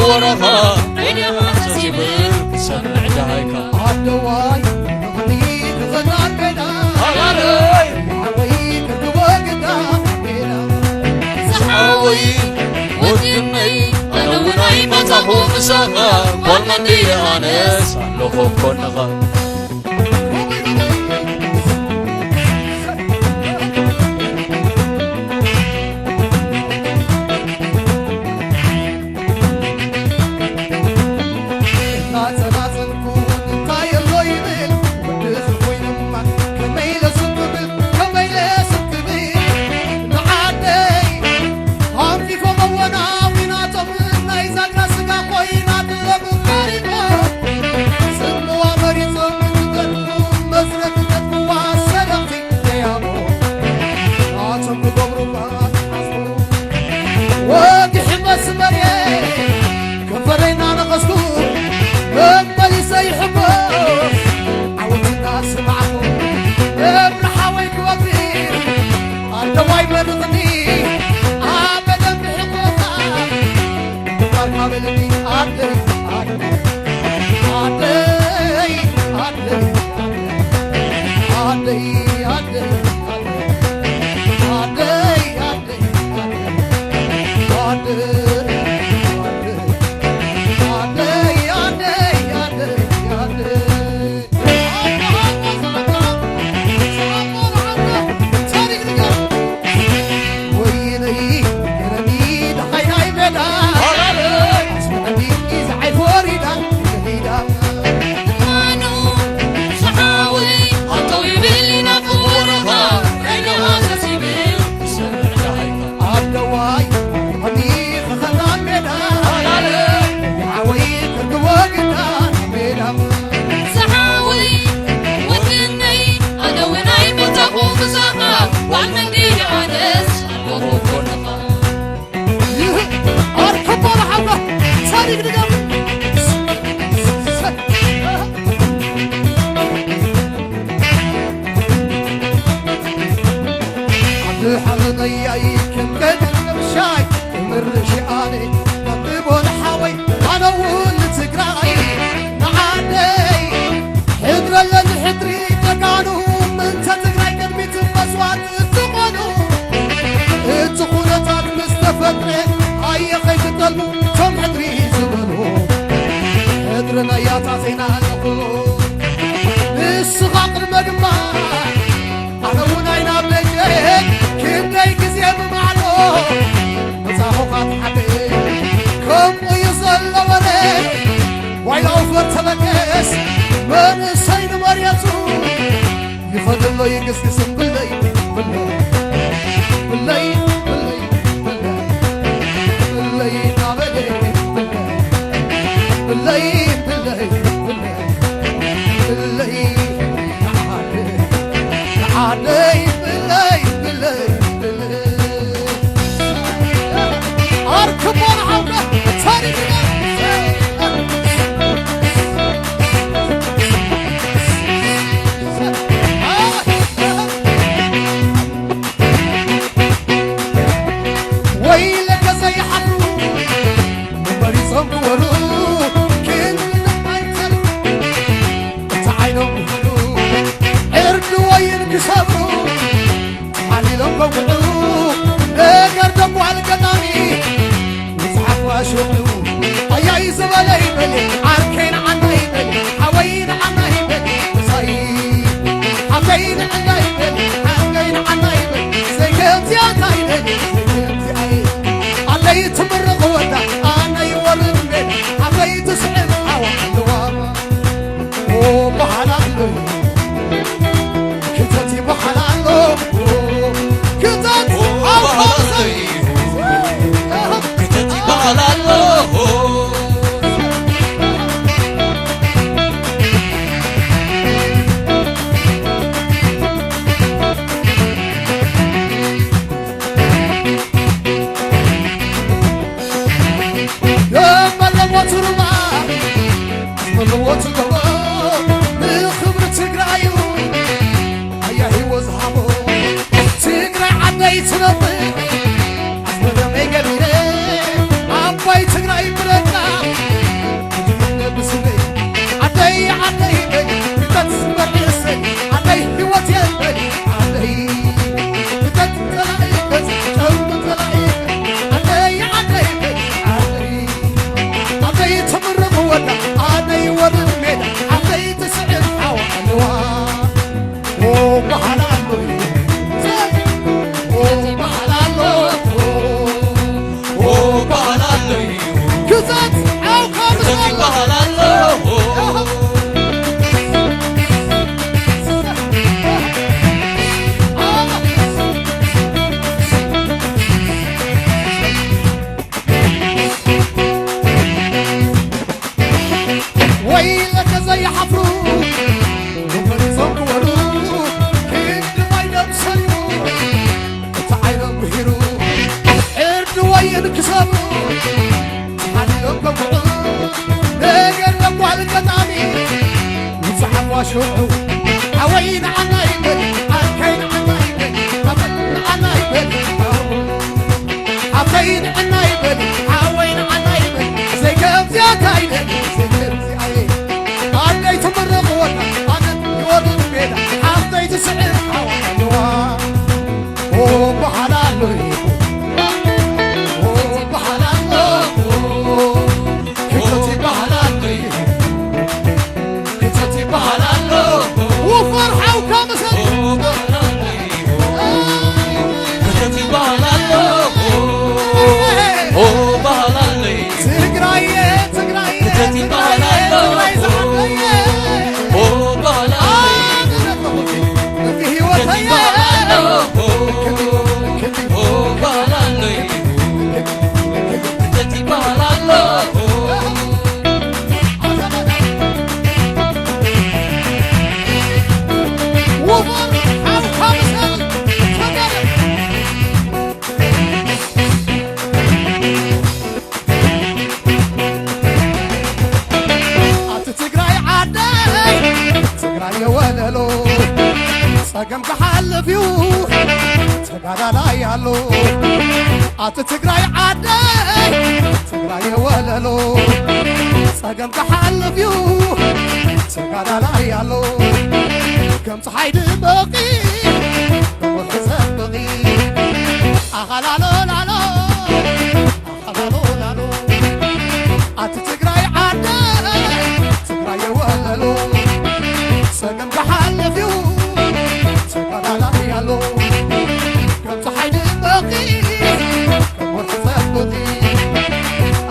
ወረኻ ሬድዮ ሃንሰስ ይብል ክሰምዕ ደሃይካ። ኣደዋይ ንቕድሚት ክኸዳ ሜዳ ሃላለይ ሓወይ ክርክቦ ግዳ ሜዳ ዝሓወይ ወድነይ ኣነ እውን ኣይመጻኹ ምሳኻ ጓል መንዲ ኣነስ ኣለኹ ኣብ ጎንኻ። ወግሒ መስመርየ ከንፈረይ እናነኸስኩ መመሊሰ ይሕጎስ ዓወትና ስማዕኩ እብሪ ሓወይ ክወግሪ ኣደዋይ መርቕኒ ኣበደም ብሕጎኻ ግንባርካ በልኒ ኣደይ ኣደይ ኣደይ ኣደይ ኣደይ ኣደይ ኣደይ ኣደዋይ ኸኸዳን ሜዳ ሓወይ ክርክቦ ግዳ ሜዳ ዝሓወይ ወድነይ ኣነ እውን ኣይመጻኹ ምሳኻ ጓል መንገዲ ኣነስ ኣለኹ ጎንኻ። ይህ ኣርከቦ ንሓውና ሳዲግ ድገም ዓዲ ሓበነያይ ከም ገድል ምሻይ ምርሽኣነ ናብቦን ሓወይ ኣነ እውን ንትግራይ ንዓደይ ሕድረለን ሕድሪ ጀጋኑ ምንተ ትግራይ ቅድሚት መስዋዕት ዝኾኑ እቲ ኩነታት ምስ ተፈጥረ ኣየ ከይትጠልሙ ቶም ሕድሪ ዝበሉ ሕድሪ ናይ ኣታ ዜና ኣለኹ ንስኻ ቅድመ ግንባር ኣነ እውን ኣይናበጀ ክንደይ ግዜ ብማዕዶ መጻኹኻ ትሓበ ከምኡ እዩ ዘሎ ወረ ዋይላው ፈር ተበገስ መንእሰይ ንመርየቱ ይኸድሎ ይግስግስም ብለይ ብለይ ብለይ ብለይ ብለይ ብለይ ናበለ ብለይ ብለይ ብለይ ብለይ ብለይ ንዓደይ ብለይ ብለይ ብለይ ኣርክቦ ንዓውደ ታሪኽና ወይለከ ዘይሓፍሩ መሪጾም ክወሩ ክንዲ ኣይተር እቲ ዓይኖም ክህሉ ዕርዲ ወይን ክሰብሩ ሓሊሎም ከውግዑ ነገር ደሞ ኣልገናኒ መጽሓፍ ዋሽወሉ ኣያይ ዝበለ ይበል ዓርከይ ንዓና ይበል ሓወይ ንዓና ይበል ምሳይ ሓፍተይ ንዕና ይበል ዓርከይ ንዓና ይበል ዘይከምዚኣ እንታይ ይበል ዘይከምዚኣ ኣለይ ትምርቕ ወዳ ኣነ ይወርድ ቤት ሓፍተይ ትስዕብ ሓዋ ኣለዋ ኦ በሃል ኣሎ ክተት ይበሃል ኣሎ ክተት ኦ በሃል ኣሎ ክተት ይበሃል ኣሎ ደም ኣለዎ ትሩባ ኣለዎ ትገቦ ንኽብሪ ትግራዩ ኣያ ህይወት ሃቦ ትግራይ ዓደይ ትነብር ኣስመደመይ ገቢረ ኣባይ ትግራይ ብረካ ዓደይ በሊ ክተት ዝበርሰይ ዓደይ ህይወት የበሊ ዓደይ ክተት ጸላኢ ገጽ ጨውቂ ጸላኢ ዓደይ ዓደይ በሊ ዓደይ ዓደይ ትምርቕ ወዳ ዓደይ ወርድ ሜዳ ዓደይ ትስዕር ሓዋ ኣለዋ ኦ በሃላ ኣሎ ኦ በሃላ ኣሎ ኦ በሃላ ኣሎ ክተት ዓውካ ክተት ምስላ ይበሃል ኣሎ ወይለከ ዘይሓፍሩ መሪጾም ክወሩ ክንዲ ማይ ደም ሰሪሙ እቲ ዓይኖም ብሂሩ ዕርዲ ወይን ክሰብሩ ሓሊሎም ከብዑ ነገር ለጓል ገጣሚ ይጽሓፍ ዋሽዑ ሓወይ ንዓና ይበል ዓርከይ ንዓና ይበል ሓወይ ንዓና ይበል ሓወይ ንዓና ይበል ሓወይ ንዓና ይበል ዘይከምዚኣታ ይበል ዘይከምዚኣየ ኣደይ ትምርቕ ወዳ ኣነት ይወርድ ሜዳ ሓፍተይ ትስዕር ሓወይ ኣለዋ ኦ በሃላ ኣሎ ኦ በሃላ ኣሎ ክተት ይበሃል ኣሎ ክተት ይበሃል ኣሎ ወፈር ሓውካ መሰል ክተት ይበሃል ኣሎ ኦ በሃል ኣሎ ትግራየ ትግራየ ክተት ይበሃል ኣሎ ትግራይ ዝዓበየ ኦ በሃል ኣሎ ኣነ ነተኹኪ እቲ ህይወተየ ኣቲ ትግራይ ዓደይ ትግራይ የወለሎ ጸገም ክሓልፍ እዩ ተጋዳላይ ኣሎ ኣቲ ትግራይ ዓደይ ትግራይ የወለሎ ጸገም ክሓልፍ እዩ ተጋዳላይ ኣሎ ከም ፀሓይ ድመቂ ብቁርሒ ዘብቂ ኣኻላሎ ላሎ ኣኻላሎ ላሎ ኣቲ ትግራይ ዓደ ትግራይ የወለሎ ጸገም ክሓልፍ እዩ ተጋዳላይ ኣሎ ከም ፀሓይ ድመቂ ከም ወርሒ ዘብቂ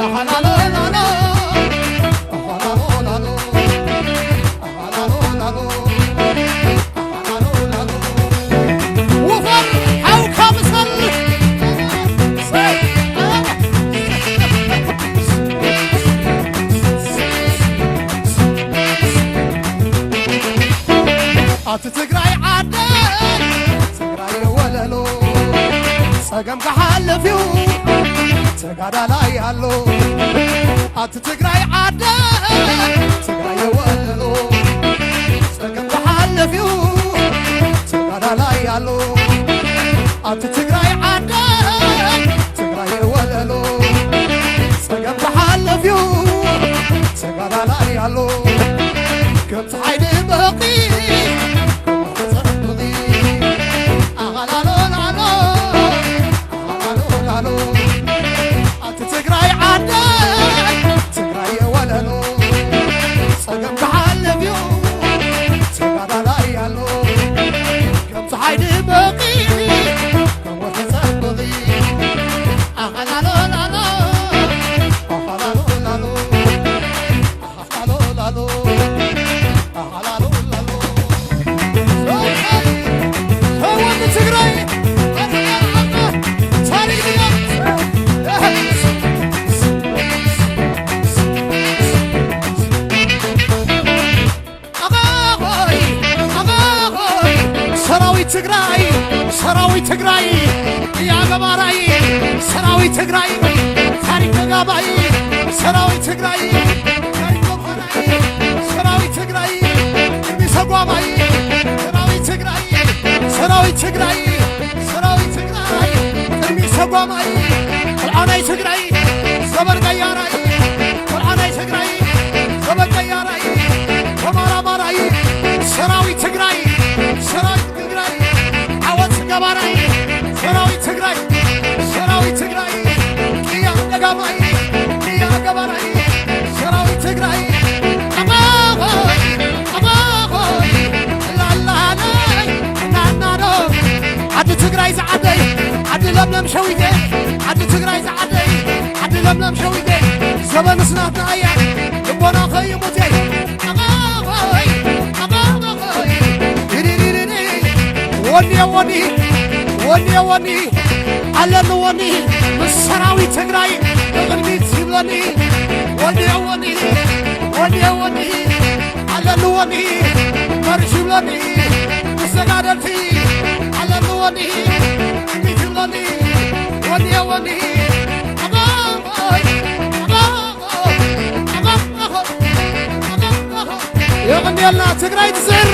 ኣኻላሎ ላሎ ኣኻላሎ ላሎ ኣኻላሎ ላሎ ወፈር ሓውካ ምሰል ኣቲ ትግራይ ዓደ ትግራይ ወለሎ ጸገም ክሓልፍ እዩ ተጋዳላይ ኣሎ ኣቲ ትግራይ ዓደ ትግራይ ወለሎ ጸገም ክሓልፍ እዩ ተጋዳላይ ኣሎ ኣቲ ትግራይ ዓደ ትግራይ ወለሎ ጸገም ክሓልፍ እዩ ተጋዳላይ ኣሎ ከም ፀሓይ ድመቂ ተፀብቂ ኣኻላሎ ላሎ ኣኻላሎ ላሎ ኣቲ ትግራይ ዓደ ትግራይ የወለሎ ጸገም ክሓልፍ እዩ ተጋዳላይ ኣሎ ከም ፀሓይ ድመቂ ከም ወርሒ ፀብቂ ኣኻላሎ ላሎ ኣኻላሎ ላሎ ኣኻላሎ ላሎ ኣኻላሎ ላሎ ሰወን ትግራይ ታሪክ ኣባኾይ ኣባኾይ ሰራዊት ትግራይ ሰራዊት ትግራይ ያገባራይ ሰራዊት ትግራይ ታሪክ ተጋባይ ሰራዊት ትግራይ ታሪክ መኮራይ ሰራዊት ትግራይ ቅድሚ ሰጓባይ ሰራዊት ትግራይ ሰራዊት ትግራይ ሰራዊት ትግራይ ቅድሚ ሰጓባይ ቆልዓናይ ትግራይ ዘበን ቀያራይ ቆልዓናይ ትግራይ ዘበን ቀያራይ ለምለም ሸዊተይ ዓዲ ትግራይ ዝዓደይ ዓዲ ለምለም ሸዊተይ ዘበንስ ናትና እያ ልቦና ከይሙተይ ኣባባይ ኣባባይ ድሪሪሪሪ ወኒ ወኒ ወኒ ወኒ ኣለኒ ወኒ ምስ ሰራዊት ትግራይ ንቕድሚት ይብለኒ ወኒ ወኒ ወኒ ወኒ ኣለኒ ወኒ መርሽ ይብለኒ ምስ ተጋደልቲ ኣለኒ ወኒ ቅድሚት ይብለኒ ወኒ ወኒ ኣባባይ ኣባባይ ኣባባይ የቕንየልና ትግራይ ትስዕር